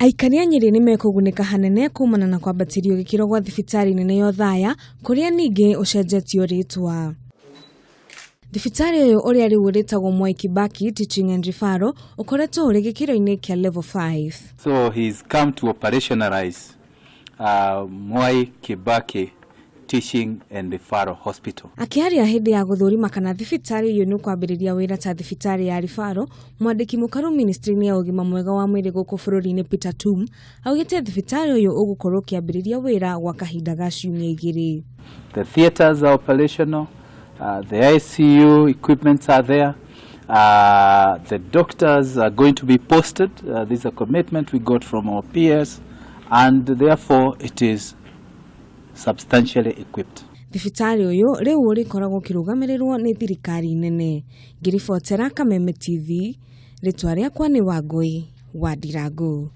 Aikari a Nyĩrĩ nĩmekũgunĩka hanene kumana na kwambatĩrio gĩkĩro gwa thibitarĩ nene ya Othaya kũrĩa ningĩ ũcenjetio rĩtwa. Thibitarĩ ũyũ ũrĩa rĩu ũrĩtagwo Mwai Kibaki Teaching and Referral ũkoretwo ũrĩ gĩkĩro-inĩ kĩa level 5. So he's come to operationalize Mwai Kibaki Teaching and Referral Hospital. Akĩaria hĩndĩ ya gũthũrima kana thibitarĩ ũyũ nĩ ũkwambĩrĩria wĩra ta thibitarĩ ya Referral, mwandĩki mũkaru ministry-inĩ ya ũgima mwega wa mwĩrĩ gũkũ bũrũri-inĩ Peter Tum augĩte thibitarĩ ũyũ ũgũkorwo ũkĩambĩrĩria wĩra gwa kahinda ga ciumia 2. The theaters are operational, the ICU equipments are there, the doctors are going to be posted. This is a commitment we got from our peers, and therefore it is substantially equipped. Thibitarĩ ũyũ rĩu ũrĩkoragwo ũkĩrũgamĩrĩrwo nĩ thirikari nene. Ngĩribotera Kameme TV, rĩtwa rĩakwa nĩ Wangũi wa Ndirangu.